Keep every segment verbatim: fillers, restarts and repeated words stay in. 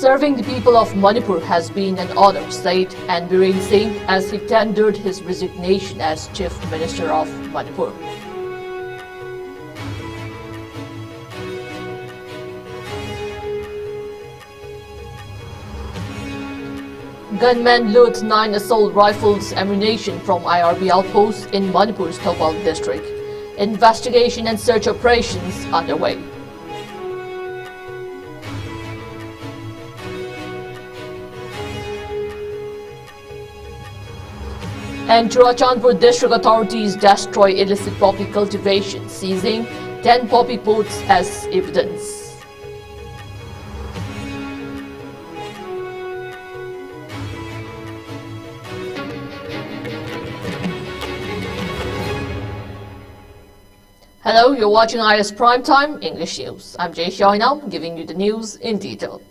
Serving the people of Manipur has been an honor, said N Biren Singh as he tendered his resignation as Chief Minister of Manipur. Gunmen loot nine assault rifles ammunition from I R B outpost in Manipur's Thoubal district. Investigation and search operations underway. And Churachandpur district authorities destroy illicit poppy cultivation, seizing ten poppy pods as evidence. Hello, you're watching I S Prime Time English News. I'm Jay Shainam, giving you the news in detail.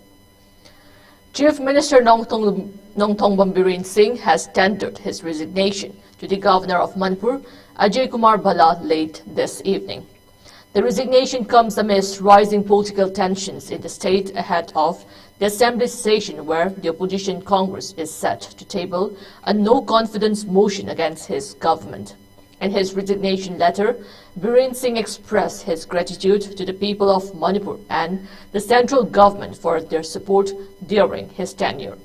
Chief Minister Nongthong, Nongthombam Biren Singh has tendered his resignation to the Governor of Manipur, Ajay Kumar Bhalla, late this evening. The resignation comes amidst rising political tensions in the state ahead of the assembly session, where the opposition Congress is set to table a no-confidence motion against his government. In his resignation letter, Biren Singh expressed his gratitude to the people of Manipur and the central government for their support during his tenure.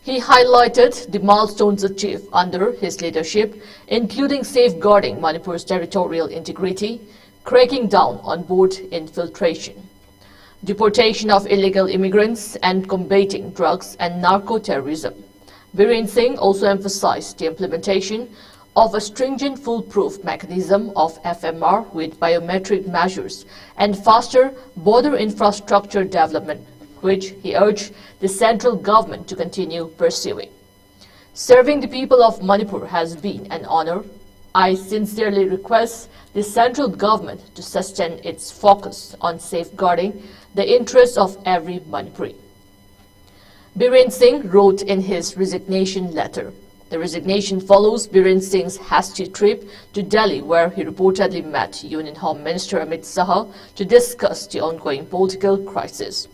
He highlighted the milestones achieved under his leadership, including safeguarding Manipur's territorial integrity, cracking down on border infiltration, deportation of illegal immigrants, and combating drugs and narco-terrorism. Biren Singh also emphasized the implementation of a stringent foolproof mechanism of F M R with biometric measures and faster border infrastructure development, which he urged the central government to continue pursuing. Serving the people of Manipur has been an honor. I sincerely request the central government to sustain its focus on safeguarding the interests of every Manipuri. Biren Singh wrote in his resignation letter. The resignation follows Biren Singh's hasty trip to Delhi, where he reportedly met Union Home Minister Amit Shah to discuss the ongoing political crisis.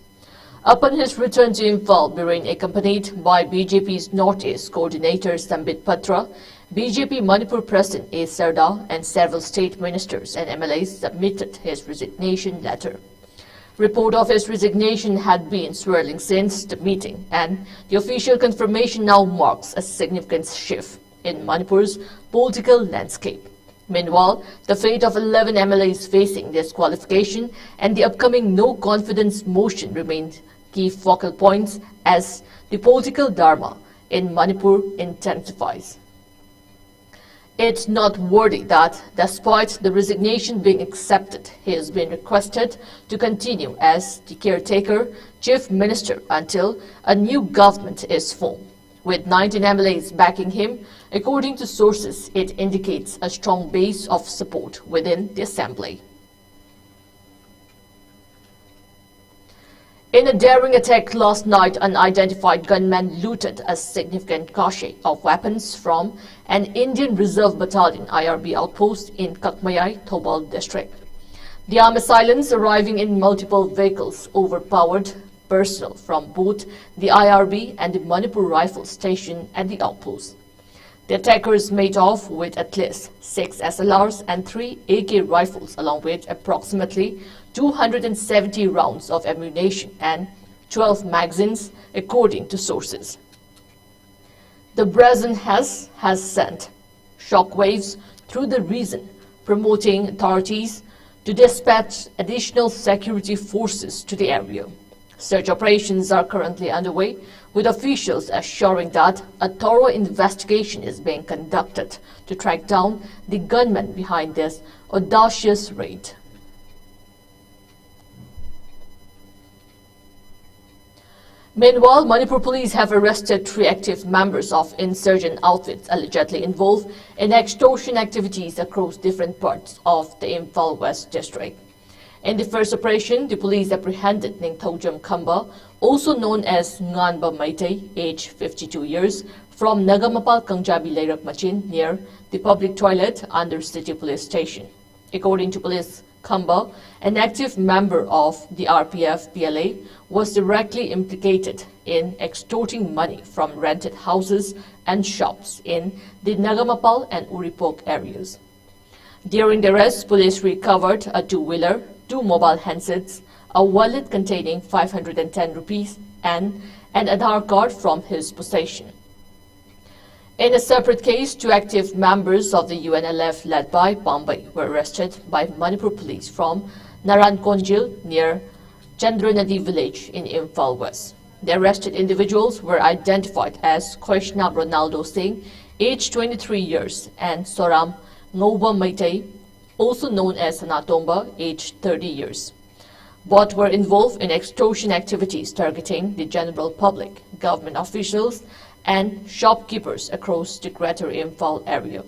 Upon his return to Imphal, Biren, accompanied by B J P's Northeast Coordinator Sambit Patra, B J P Manipur President A Sarda, and several state ministers and M L As, submitted his resignation letter. Report of his resignation had been swirling since the meeting, and the official confirmation now marks a significant shift in Manipur's political landscape. Meanwhile, the fate of eleven M L As facing disqualification and the upcoming no-confidence motion remain key focal points as the political drama in Manipur intensifies. It's noteworthy that, despite the resignation being accepted, he has been requested to continue as the caretaker chief minister until a new government is formed. With nineteen M L As backing him, according to sources, it indicates a strong base of support within the assembly. In a daring attack last night, unidentified gunmen looted a significant cache of weapons from an Indian Reserve Battalion, I R B, outpost in Kakmayai, Thoubal district. The armed assailants, arriving in multiple vehicles, overpowered personnel from both the I R B and the Manipur Rifle Station at the outpost. The attackers made off with at least six S L Rs and three A K rifles, along with approximately two hundred and seventy rounds of ammunition and twelve magazines, according to sources. The brazen has, has sent shockwaves through the region, prompting authorities to dispatch additional security forces to the area. Search operations are currently underway, with officials assuring that a thorough investigation is being conducted to track down the gunmen behind this audacious raid. Meanwhile, Manipur police have arrested three active members of insurgent outfits allegedly involved in extortion activities across different parts of the Imphal West district. In the first operation, the police apprehended Ningthoujam Khamba, also known as Nganba Meitei, age fifty-two years, from Nagamapal Kangjabi Leirak Machin, near the public toilet under City Police Station. According to police Khamba, an active member of the R P F P L A, was directly implicated in extorting money from rented houses and shops in the Nagamapal and Uripok areas. During the arrest, police recovered a two-wheeler, two mobile handsets, a wallet containing five hundred and ten rupees, and an Aadhaar card from his possession. In a separate case, two active members of the U N L F led by Pambei were arrested by Manipur police from Naran Konjil near Chandranadi village in Imphal West. The arrested individuals were identified as Khoishna Ronaldo Singh, age twenty-three years, and Soram Ngouba Meitei, also known as Sanatomba, age thirty years. Both were involved in extortion activities targeting the general public, government officials, and shopkeepers across the Greater Imphal area.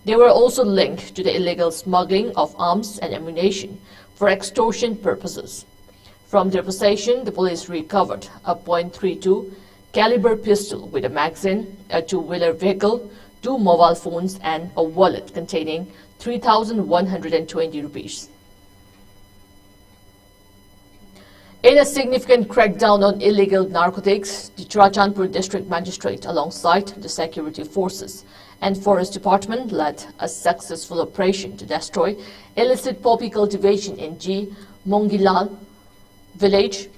They were also linked to the illegal smuggling of arms and ammunition for extortion purposes. From their possession, the police recovered a point three two caliber pistol with a magazine, a two-wheeler vehicle, two mobile phones, and a wallet containing three thousand one hundred and twenty rupees. In a significant crackdown on illegal narcotics, the Churachandpur District Magistrate, alongside the security forces and Forest Department, led a successful operation to destroy illicit poppy cultivation in G Mongilal village,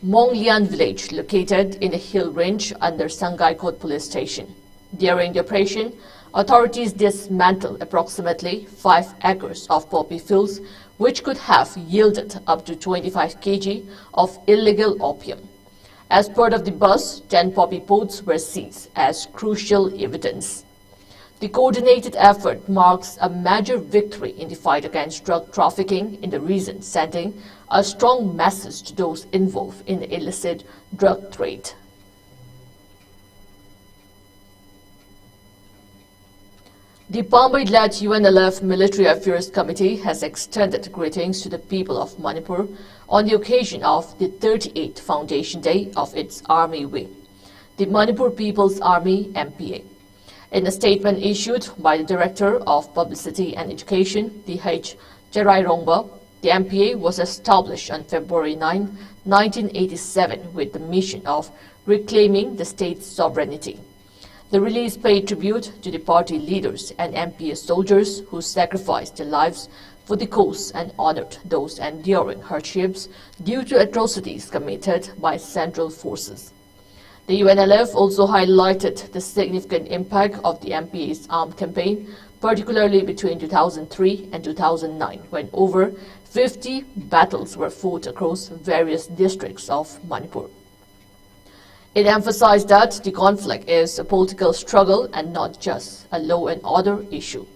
Monglian village, located in a hill range under Sangaikot Police Station. During the operation, authorities dismantled approximately five acres of poppy fields, which could have yielded up to twenty-five kilograms of illegal opium. As part of the bust, ten poppy pods were seized as crucial evidence. The coordinated effort marks a major victory in the fight against drug trafficking in the region, sending a strong message to those involved in the illicit drug trade. The Pambei-led U N L F Military Affairs Committee has extended greetings to the people of Manipur on the occasion of the thirty-eighth Foundation Day of its Army Wing, the Manipur People's Army, M P A. In a statement issued by the Director of Publicity and Education, Th. Cherairongba, the M P A was established on February ninth, nineteen eighty-seven, with the mission of reclaiming the state's sovereignty. The release paid tribute to the party leaders and M P A soldiers who sacrificed their lives for the cause and honored those enduring hardships due to atrocities committed by central forces. The U N L F also highlighted the significant impact of the M P A's armed campaign, particularly between two thousand three and two thousand nine, when over fifty battles were fought across various districts of Manipur. It emphasized that the conflict is a political struggle and not just a law and order issue.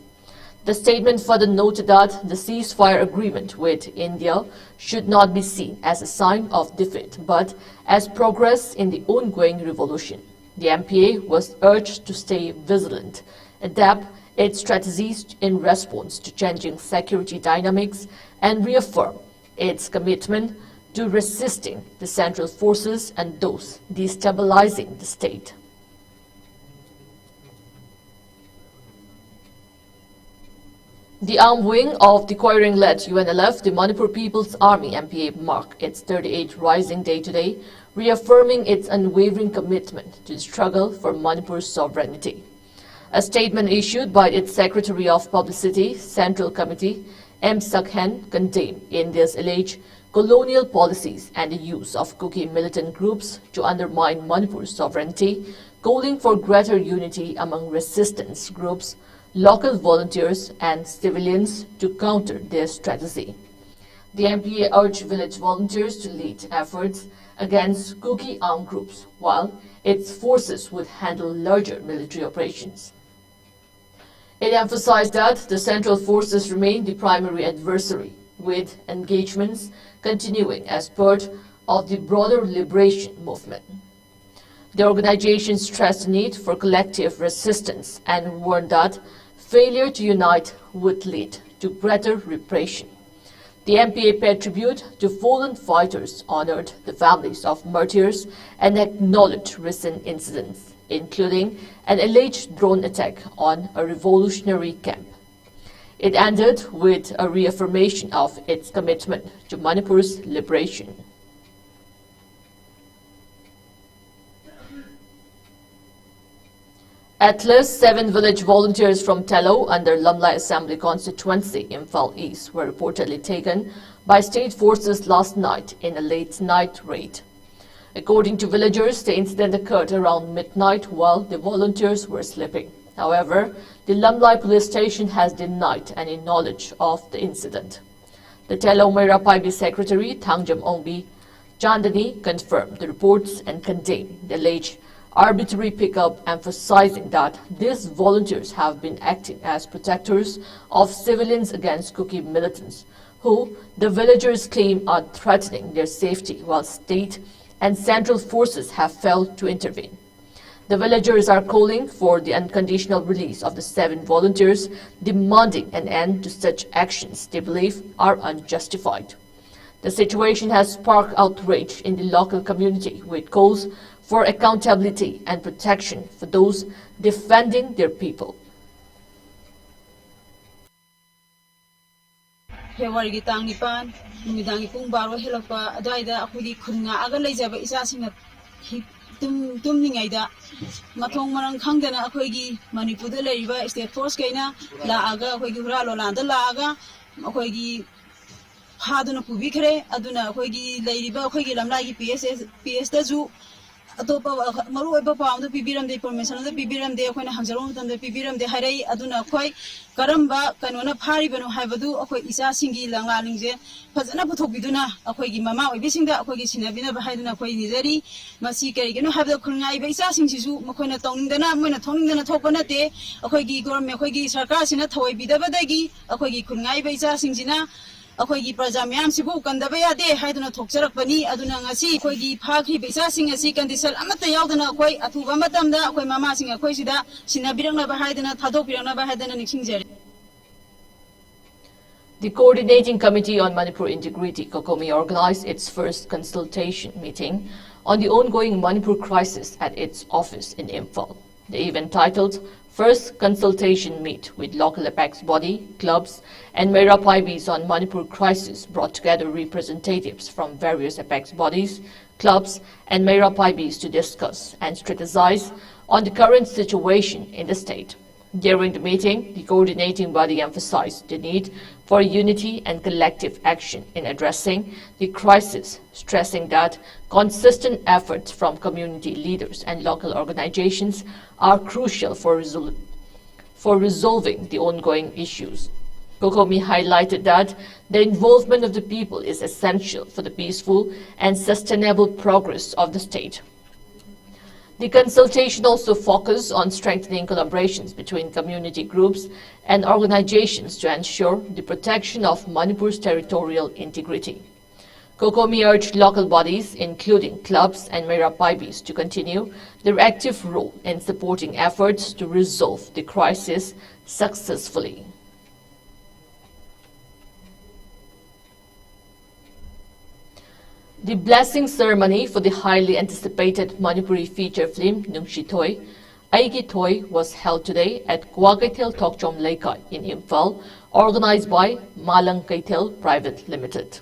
The statement further noted that the ceasefire agreement with India should not be seen as a sign of defeat, but as progress in the ongoing revolution. The M P A was urged to stay vigilant, adapt its strategies in response to changing security dynamics, and reaffirm its commitment to resisting the central forces and those destabilizing the state. The armed wing of the Khuireng-led U N L F, the Manipur People's Army, M P A, marked its thirty-eighth Rising Day today, reaffirming its unwavering commitment to the struggle for Manipur's sovereignty. A statement issued by its Secretary of Publicity, Central Committee, M Sakhen, condemned India's alleged colonial policies and the use of Kuki militant groups to undermine Manipur's sovereignty, calling for greater unity among resistance groups, local volunteers, and civilians to counter this strategy. The M P A urged village volunteers to lead efforts against Kuki armed groups, while its forces would handle larger military operations. It emphasized that the central forces remain the primary adversary, with engagements continuing as part of the broader liberation movement. The organization stressed the need for collective resistance and warned that failure to unite would lead to greater repression. The M P A paid tribute to fallen fighters, honored the families of martyrs, and acknowledged recent incidents, including an alleged drone attack on a revolutionary camp. It ended with a reaffirmation of its commitment to Manipur's liberation. At least seven village volunteers from Telo under Lamlai Assembly Constituency, Imphal East, were reportedly taken by state forces last night in a late night raid. According to villagers, the incident occurred around midnight while the volunteers were sleeping. However, the Lamlai police station has denied any knowledge of the incident. The Telo Meira Paibi secretary, Thangjam Ongbi Chandani, confirmed the reports and condemned the alleged arbitrary pickup, emphasizing that these volunteers have been acting as protectors of civilians against Kuki militants, who the villagers claim are threatening their safety, while state and central forces have failed to intervene. The villagers are calling for the unconditional release of the seven volunteers, demanding an end to such actions they believe are unjustified. The situation has sparked outrage in the local community, with calls for accountability and protection for those defending their people. ꯐꯦꯕ꯭ꯔꯨꯋꯥꯔꯤꯒꯤ ꯇꯥꯡ ꯅꯤꯄꯥꯟ ꯅꯨꯃꯤꯗꯥꯡꯒꯤ ꯄꯨꯡ ꯕꯥꯔꯣ ꯍꯦꯜꯂꯛꯄ ꯑꯗꯨꯋꯥꯏꯗ ꯑꯩꯈꯣꯏꯒꯤ ꯈꯨꯟ ꯉꯥꯛꯑꯒ ꯂꯩꯖꯕ ꯏꯆꯥꯁꯤꯡꯅ ꯍꯤ- ꯇꯨꯝ- ꯇꯨꯝꯂꯤꯉꯩꯗ ꯃꯊꯣꯡ ꯃꯔꯝ ꯈꯪꯗꯅ ꯑꯩꯈꯣꯏꯒꯤ ꯃꯅꯤꯄꯨꯔꯗ ꯂꯩꯔꯤꯕ ꯁ꯭ꯇꯦꯠ ꯐꯣꯔꯁꯈꯩꯅ ꯂꯥꯛꯑꯒ ꯑꯩꯈꯣꯏꯒꯤ ꯍꯨꯔꯥꯜ ꯂꯣꯂꯥꯟꯗ ꯂꯥꯛꯑꯒ ꯑꯩꯈꯣꯏꯒꯤ ꯐꯥꯗꯨꯅ ꯄꯨꯕꯤꯈ꯭ꯔꯦ꯫ ꯑꯗꯨꯅ ꯑꯩꯈꯣꯏꯒꯤ ꯂꯩꯔꯤꯕ ꯑꯩꯈꯣꯏꯒꯤ ꯂꯝꯂꯥꯏꯒꯤ ꯄꯤ ꯑꯦꯁ ꯑꯦꯁ ꯄꯤ ꯑꯦꯁꯇꯁꯨ ꯑꯇꯣꯞꯄ ꯃꯔꯨ ꯑꯣꯏꯕ ꯄꯥꯎ ꯑꯃꯇ ꯄꯤꯕꯤꯔꯝꯗꯦ, ꯏꯟꯐꯣꯔꯃꯦꯁꯟ ꯑꯃꯇ ꯄꯤꯕꯤꯔꯝꯗꯦ, ꯑꯩꯈꯣꯏꯅ ꯍꯪꯖꯔꯨꯕ ꯃꯇꯝꯗ ꯄꯤꯕꯤꯔꯝꯗꯦ ꯍꯥꯏꯔꯛꯏ꯫ ꯑꯗꯨꯅ ꯑꯩꯈꯣꯏ ꯀꯔꯝꯕ ꯀꯩꯅꯣꯅ ꯐꯥꯔꯤꯕꯅꯣ ꯍꯥꯏꯕꯗꯨ ꯑꯩꯈꯣꯏ ꯏꯆꯥꯁꯤꯡꯒꯤ ꯂꯪꯂꯥꯂꯤꯡꯁꯦ ꯐꯖꯅ ꯄꯨꯊꯣꯛꯄꯤꯗꯨꯅ ꯑꯩꯈꯣꯏꯒꯤ ꯃꯃꯥ ꯑꯣꯏꯕꯤꯁꯤꯡꯗ ꯑꯩꯈꯣꯏꯒꯤ ꯁꯤꯟꯅꯕꯤꯅꯕ ꯍꯥꯏꯗꯨꯅ ꯑꯩꯈꯣꯏ ꯅꯤꯖꯔꯤ꯫ ꯃꯁꯤ ꯀꯔꯤꯒꯤꯅꯣ ꯍꯥꯏꯕꯗ ꯈꯨꯟꯉꯥꯏꯕ ꯏꯆꯥꯁꯤꯡꯁꯤꯁꯨ ꯃꯈꯣꯏꯅ ꯇꯧꯅꯤꯡꯗꯅ ꯃꯣꯏꯅ ꯊꯣꯛꯅꯤꯡꯗꯅ ꯊꯣꯛꯄ ꯅꯠꯇꯦ꯫ ꯑꯩꯈꯣꯏꯒꯤ ꯒꯣꯔꯃꯦꯟ ꯑꯩꯈꯣꯏꯒꯤ ꯁꯔꯀꯥꯔꯁꯤꯅ ꯊꯧꯑꯣꯏꯕꯤꯗꯕꯗꯒꯤ ꯑꯩꯈꯣꯏꯒꯤ ꯈꯨꯟꯉꯥꯏꯕ ꯏꯆꯥꯁꯤꯡꯁꯤꯅ ꯑꯩꯈꯣꯏꯒꯤ ꯄ꯭ꯔꯖꯥ ꯃꯌꯥꯝꯁꯤꯕꯨ ꯀꯟꯗꯕ ꯌꯥꯗꯦ ꯍꯥꯏꯗꯨꯅ ꯊꯣꯛꯆꯔꯛꯄꯅꯤ꯫ ꯑꯗꯨꯅ ꯉꯁꯤ ꯑꯩꯈꯣꯏꯒꯤ ꯐꯥꯈ꯭ꯔꯤꯕ ꯏꯆꯥꯁꯤꯡ ꯑꯁꯤ ꯀꯟꯗꯤꯁꯟ ꯑꯃꯠꯇ ꯌꯥꯎꯗꯅ ꯑꯩꯈꯣꯏ ꯑꯊꯨꯕ ꯃꯇꯝꯗ ꯑꯩꯈꯣꯏ ꯃꯃꯥꯁꯤꯡ ꯑꯩꯈꯣꯏꯁꯤꯗ ꯁꯤꯟꯅꯕꯤꯔꯛꯅꯕ ꯍꯥꯏꯗꯅ ꯊꯥꯗꯣꯛꯄꯤꯔꯛꯅꯕ ꯍꯥꯏꯗꯅ ꯅꯤꯡꯁꯤꯡꯖꯔꯤ꯫ The Coordinating Committee on Manipur Integrity, COCOMI, organized its first consultation meeting on the ongoing Manipur crisis at its office in Imphal. The event, titled First consultation meet with local apex body, clubs, and Meira Paibis on Manipur crisis brought together representatives from various apex bodies, clubs, and Meira Paibis to discuss and strategize on the current situation in the state. During the meeting, the coordinating body emphasized the need for unity and collective action in addressing the crisis, stressing that consistent efforts from community leaders and local organizations are crucial for, resol- for resolving the ongoing issues. COCOMI highlighted that the involvement of the people is essential for the peaceful and sustainable progress of the state. The consultation also focused on strengthening collaborations between community groups and organizations to ensure the protection of Manipur's territorial integrity. COCOMI urged local bodies, including clubs and Meira Paibis, to continue their active role in supporting efforts to resolve the crisis successfully. The blessing ceremony for the highly anticipated Manipuri feature film Nungshi Thoi, Aigi Thoi was held today at Kwa Keithel Thokchom Leikai in Imphal, organized by Malang Keithel Private Limited.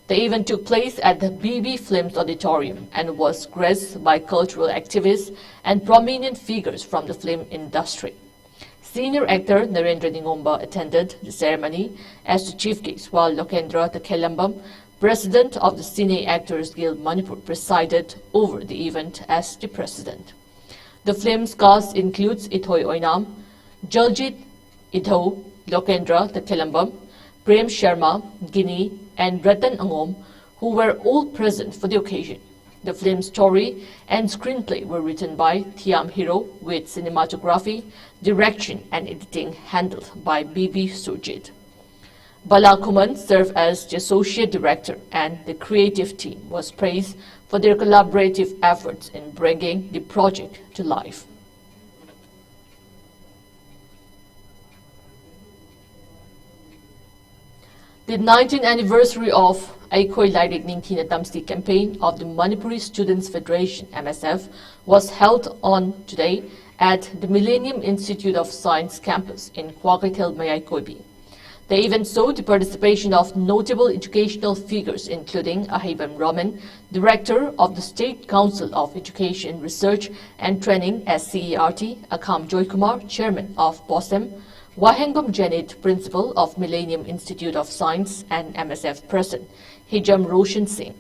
The event took place at the B B Films Auditorium and was graced by cultural activists and prominent figures from the film industry. Senior actor Narendra Ningomba attended the ceremony as the chief guest, while Lokendra Takhelambam, president of the Cine Actors Guild Manipur, presided over the event as the president. The film's cast includes Ithoi Oinam, Jaljit Idho, Lokendra Takhelambam, Prem Sharma, Gini, and Ratan Angom, who were all present for the occasion. The film's story and screenplay were written by Thiam Hiro, with cinematography, direction, and editing handled by B B Surjit. Bala Khuman served as the associate director, and the creative team was praised for their collaborative efforts in bringing the project to life. The nineteenth anniversary of Aikhoi Lairik Ningthina Tamsi campaign of the Manipuri Students Federation, M S F, was held on today at the Millennium Institute of Science campus in Kwakeithel Mayai Koibi. The event saw the participation of notable educational figures, including Aheibam Roman, Director of the State Council of Education Research and Training, S C E R T, Akham Joykumar, Chairman of POSEM, Wahengum Janit, Principal of Millennium Institute of Science, and M S F President Hijam Roshan Singh.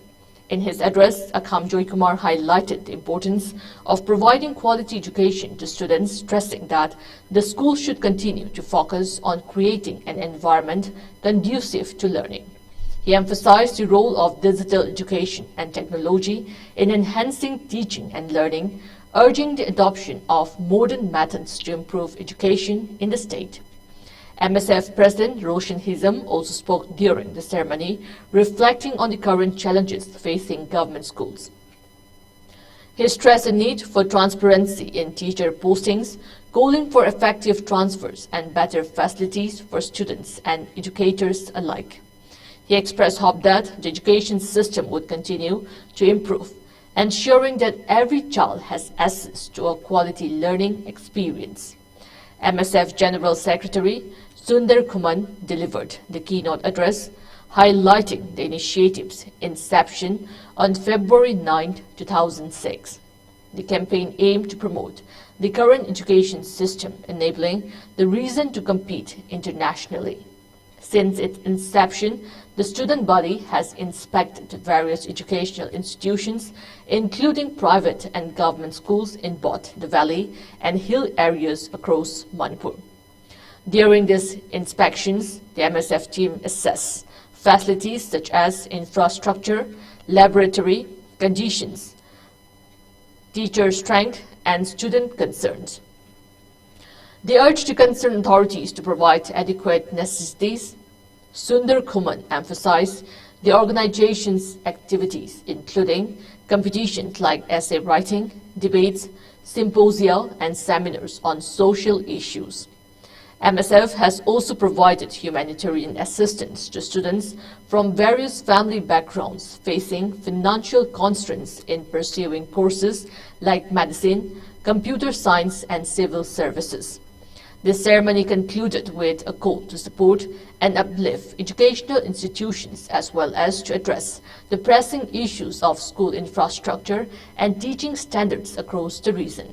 In his address, Akham Joykumar highlighted the importance of providing quality education to students, stressing that the school should continue to focus on creating an environment conducive to learning. He emphasized the role of digital education and technology in enhancing teaching and learning, urging the adoption of modern methods to improve education in the state. M S F President Roshan Hizam also spoke during the ceremony, reflecting on the current challenges facing government schools. He stressed the need for transparency in teacher postings, calling for effective transfers and better facilities for students and educators alike. He expressed hope that the education system would continue to improve, ensuring that every child has access to a quality learning experience. M S F General Secretary Sundar Khuman delivered the keynote address, highlighting the initiative's inception on February ninth, two thousand six. The campaign aimed to promote the current education system, enabling the region to compete internationally. Since its inception, the student body has inspected various educational institutions, including private and government schools in both the valley and hill areas across Manipur. During these inspections, the M S F team assess facilities such as infrastructure, laboratory conditions, teacher strength, and student concerns. They urge the concerned authorities to provide adequate necessities. Sundar Khuman emphasized the organization's activities, including competitions like essay writing, debates, symposia, and seminars on social issues. M S F has also provided humanitarian assistance to students from various family backgrounds facing financial constraints in pursuing courses like medicine, Computer Science and Civil Services. The ceremony concluded with a call to support and uplift educational institutions as well as to address the pressing issues of school infrastructure and teaching standards across the region.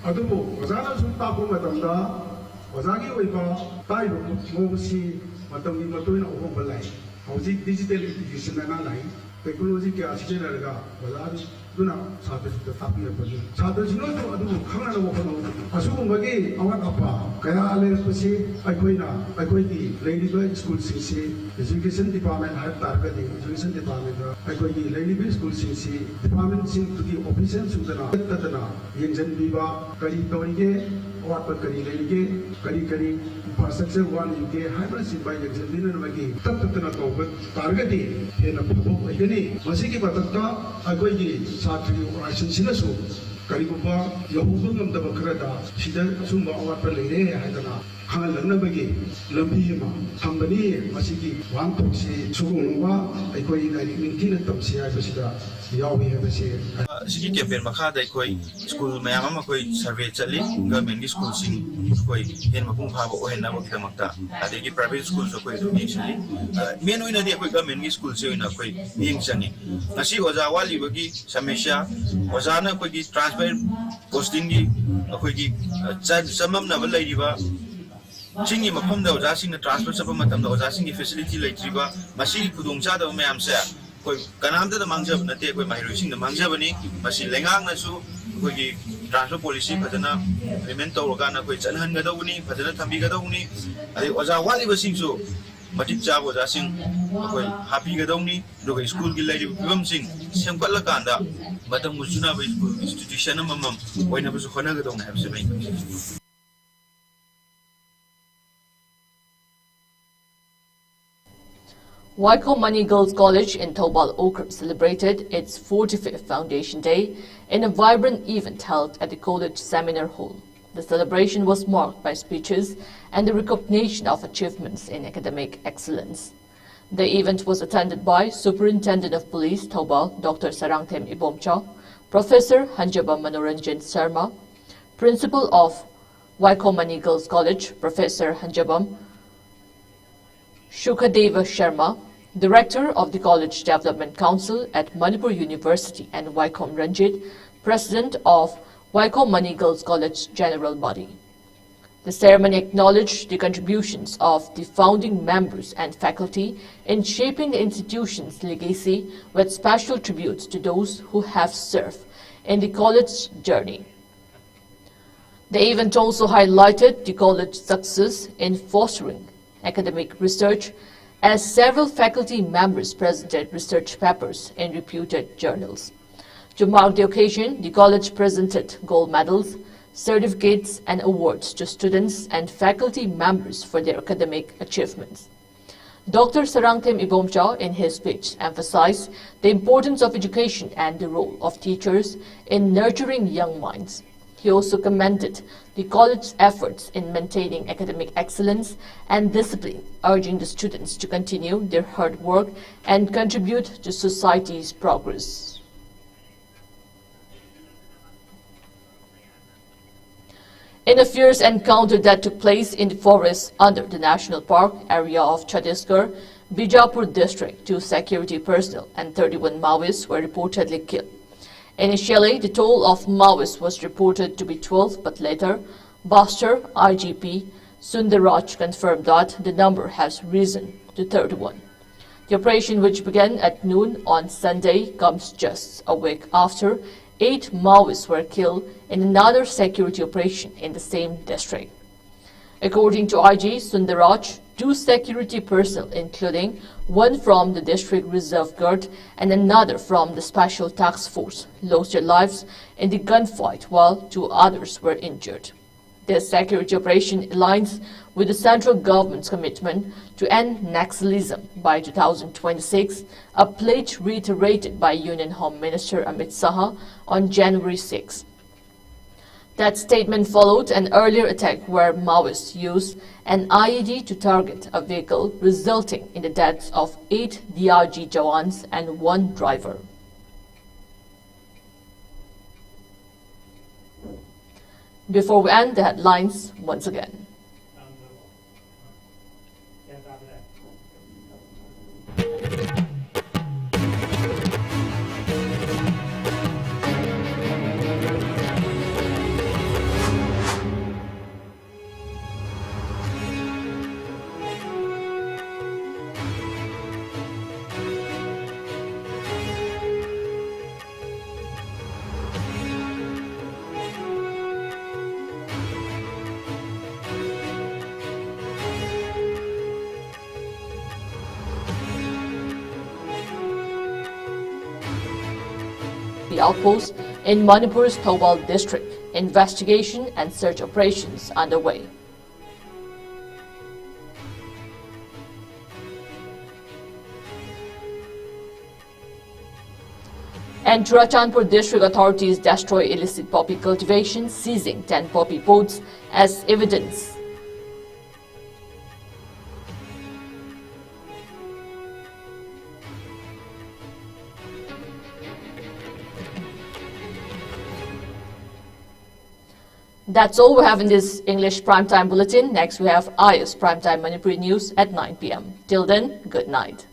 ꯑꯗꯨꯕꯨ ꯑꯣꯖꯥꯅ ꯁꯨꯝ ꯇꯥꯛꯄ ꯃꯇꯝꯗ ꯑꯣꯖꯥꯒꯤ ꯑꯣꯏꯕ ꯇꯥꯛꯏꯕ ꯃꯑꯣꯡꯁꯤ ꯃꯇꯝꯒꯤ ꯃꯇꯨꯡ ꯏꯟꯅ ꯑꯍꯣꯡꯕ ꯂꯥꯛꯏ꯫ ꯍꯧꯖꯤꯛ digital education ꯑꯅ ꯂꯥꯛꯏ꯫ Technology ꯀꯌꯥ ꯁꯤꯖꯤꯟꯅꯔꯒ ꯑꯣꯖꯥꯗꯨꯅ ꯁꯥꯇ꯭ꯔꯁꯤꯡꯗ ꯇꯥꯛꯄꯤꯔꯛꯄꯅꯤ꯫ ꯁꯥꯇ꯭ꯔꯁꯤꯡꯅꯁꯨ ꯑꯗꯨꯕꯨ ꯈꯪꯅꯅꯕ ꯍꯣꯠꯅꯍꯧꯕꯅꯤ꯫ ꯑꯁꯤꯒꯨꯝꯕꯒꯤ ꯑꯋꯥꯠ ꯑꯄꯥ ꯀꯌꯥ ꯂꯩꯔꯛꯄꯁꯤ ꯑꯩꯈꯣꯏꯅ ꯑꯩꯈꯣꯏꯒꯤ ꯂꯩꯔꯤꯕ ꯁ꯭ꯀꯨꯜꯁꯤꯡꯁꯤ education department ꯍꯥꯏꯕ ꯇꯥꯔꯒꯗꯤ education departmentꯇ ꯑꯩꯈꯣꯏꯒꯤ ꯂꯩꯔꯤꯕ ꯁ꯭ꯀꯨꯜꯁꯤꯡꯁꯤ departmentꯁꯤꯡꯗꯨꯒꯤ officialꯁꯤꯡꯗꯨꯅ ꯆꯠꯇꯗꯅ ꯌꯦꯡꯁꯤꯟꯕꯤꯕ, ꯀꯔꯤ ꯇꯧꯔꯤꯒꯦ, ꯑꯋꯥꯠꯄ ꯀꯔꯤ ꯂꯩꯔꯤꯒꯦ, ꯀꯔꯤ ꯀꯔꯤ infrastructure ꯋꯥꯠꯂꯤꯒꯦ ꯍꯥꯏꯕꯅꯆꯤꯡꯕ ꯌꯦꯡꯁꯤꯟꯕꯤꯅꯅꯕꯒꯤ ꯇꯞ ꯇꯞꯇꯅ ꯇꯧꯕ ꯇꯥꯔꯒꯗꯤ ꯍꯦꯟꯅ ꯐꯕ ꯑꯣꯏꯒꯅꯤ꯫ ꯃꯁꯤꯒꯤ ꯃꯊꯛꯇ ꯑꯩꯈꯣꯏꯒꯤ ꯁꯥꯇ꯭ꯔꯒꯤ organizationꯁꯤꯅꯁꯨ ꯀꯔꯤꯒꯨꯝꯕ ꯌꯧꯍꯧꯕ ꯉꯝꯗꯕ ꯈꯔꯗ ꯁꯤꯗ ꯁꯨꯝꯕ ꯑꯋꯥꯠꯄ ꯂꯩꯔꯦ ꯍꯥꯏꯗꯅ ꯈꯪꯍꯜꯂꯛꯅꯕꯒꯤ ꯂꯝꯕꯤ ꯑꯃ ꯊꯝꯕꯅꯤ꯫ ꯃꯁꯤꯒꯤ ꯋꯥꯍꯟꯊꯣꯛꯁꯤ ꯁꯨꯒꯨꯝꯕ ꯑꯩꯈꯣꯏ ꯂꯥꯏꯔꯤꯛ ꯅꯤꯡꯊꯤꯅ ꯇꯝꯁꯤ ꯍꯥꯏꯕꯁꯤꯗ ꯌꯥꯎꯏ ꯍꯥꯏꯕꯁꯤ꯫ ꯁꯤꯒꯤ campaign ꯃꯈꯥꯗ ꯑꯩꯈꯣꯏ ꯁ꯭ꯀꯨꯜ ꯃꯌꯥꯝ ꯑꯃ ꯑꯩꯈꯣꯏ survey ꯆꯠꯂꯤ꯫ Governmentꯀꯤ ꯁ꯭ꯀꯨꯜꯁꯤꯡ ꯑꯩꯈꯣꯏ ꯍꯦꯟꯅ ꯃꯄꯨꯡ ꯐꯥꯕ ꯑꯣꯏꯍꯟꯅꯕꯒꯤꯗꯃꯛꯇ, ꯑꯗꯒꯤ private ꯁ꯭ꯀꯨꯜꯁꯨ ꯑꯩꯈꯣꯏ ꯑꯗꯨꯝ ꯌꯦꯡꯁꯤꯜꯂꯤ꯫ Main ꯑꯣꯏꯅꯗꯤ ꯑꯩꯈꯣꯏ governmentꯀꯤ ꯁ꯭ꯀꯨꯜꯁꯦ ꯑꯣꯏꯅ ꯑꯩꯈꯣꯏ ꯃꯤꯠꯌꯦꯡ ꯆꯪꯉꯤ꯫ ꯉꯁꯤ ꯑꯣꯖꯥ ꯋꯥꯠꯂꯤꯕꯒꯤ ꯁꯃꯁ꯭ꯌꯥ, ꯑꯣꯖꯥꯅ ꯑꯩꯈꯣꯏꯒꯤ transfer postingꯒꯤ ꯑꯩꯈꯣꯏꯒꯤ ꯆꯃꯝꯅꯕ ꯂꯩꯔꯤꯕ ꯆꯤꯡꯒꯤ ꯃꯐꯝꯗ ꯑꯣꯖꯥꯁꯤꯡꯅ transfer ꯆꯠꯄ ꯃꯇꯝꯗ ꯑꯣꯖꯥꯁꯤꯡꯒꯤ facility ꯂꯩꯇ꯭ꯔꯤꯕ, ꯃꯁꯤꯒꯤ ꯈꯨꯗꯣꯡꯆꯥꯗꯕ ꯃꯌꯥꯝꯁꯦ ꯑꯩꯈꯣꯏ ꯀꯅꯥꯝꯇꯗ ꯃꯥꯡꯖꯕ ꯅꯠꯇꯦ, ꯑꯩꯈꯣꯏ ꯃꯍꯩꯔꯣꯏꯁꯤꯡꯗ ꯃꯥꯡꯖꯕꯅꯤ꯫ ꯃꯁꯤ ꯂꯩꯉꯥꯛꯅꯁꯨ ꯑꯩꯈꯣꯏꯒꯤ transfer policy ꯐꯖꯅ implement ꯇꯧꯔꯀꯥꯟꯗ ꯑꯩꯈꯣꯏ ꯆꯠꯍꯟꯒꯗꯧꯕꯅꯤ, ꯐꯖꯅ ꯊꯝꯕꯤꯒꯗꯧꯕꯅꯤ꯫ ꯑꯗꯩ ꯑꯣꯖꯥ ꯋꯥꯠꯂꯤꯕꯁꯤꯡꯁꯨ ꯃꯇꯤꯛ ꯆꯥꯕ ꯑꯣꯖꯥꯁꯤꯡ ꯑꯩꯈꯣꯏ ꯍꯥꯞꯄꯤꯒꯗꯧꯅꯤ꯫ ꯑꯗꯨꯒ ꯁ꯭ꯀꯨꯜꯒꯤ ꯂꯩꯔꯤꯕ ꯐꯤꯕꯝꯁꯤꯡ ꯁꯦꯝꯒꯠꯂꯀꯥꯟꯗ ꯃꯇꯝꯒ ꯆꯨꯅꯕ ꯁ꯭ꯀꯨꯜ institution ꯑꯃꯃꯝ ꯑꯣꯏꯅꯕꯁꯨ ꯍꯣꯠꯅꯒꯗꯧꯅꯤ ꯍꯥꯏꯕꯁꯤꯃ ꯑꯩ ꯈꯪꯖꯩ꯫ Waiko Mani Girls College in Thoubal Ukhrul celebrated its forty-fifth Foundation Day in a vibrant event held at the college seminar hall. The celebration was marked by speeches and the recognition of achievements in academic excellence. The event was attended by Superintendent of Police Thoubal Doctor Sarangthem Ibomcha, Professor Hanjabam Manoranjan Sharma, Principal of Waikomani Girls College Professor Hanjabam Shukadeva Sharma, Director of the College Development Council at Manipur University, and Waikom Ranjit, President of Waikomani Girls College General Body. The ceremony acknowledged the contributions of the founding members and faculty in shaping the institution's legacy, with special tributes to those who have served in the college's journey. The event also highlighted the college's success in fostering academic research, as several faculty members presented research papers in reputed journals. To mark the occasion, the college presented gold medals, certificates, and awards to students and faculty members for their academic achievements. Doctor Sarangthem Ibomcha, in his speech, emphasized the importance of education and the role of teachers in nurturing young minds. He also commended the college's efforts in maintaining academic excellence and discipline, urging the students to continue their hard work and contribute to society's progress. In a fierce encounter that took place in the forest under the National Park area of Chhattisgarh, Bijapur district, two security personnel and thirty-one Maoists were reportedly killed. Initially, the toll of Maoists was reported to be twelve, but later, Bastar I G P Sundarraj confirmed that the number has risen to thirty-one. The operation, which began at noon on Sunday, comes just a week after eight Maoists were killed in another security operation in the same district. According to I G Sundarraj, two security personnel, including one from the District Reserve Guard and another from the Special Task Force, lost their lives in the gunfight, while two others were injured. This security operation aligns with the central government's commitment to end Naxalism by two thousand twenty-six, a pledge reiterated by Union Home Minister Amit Shah on January six. That statement followed an earlier attack where Maoists used an I E D to target a vehicle, resulting in the deaths of eight D R G Jawans and one driver. Before we end, the headlines once again. The outpost in Manipur's Thoubal district. Investigation and search operations underway. And Churachandpur district authorities destroy illicit poppy cultivation, seizing ten poppy pods as evidence. That's all we have in this English Primetime Bulletin. Next, we have I S Primetime Manipuri News at nine p.m. Till then, good night.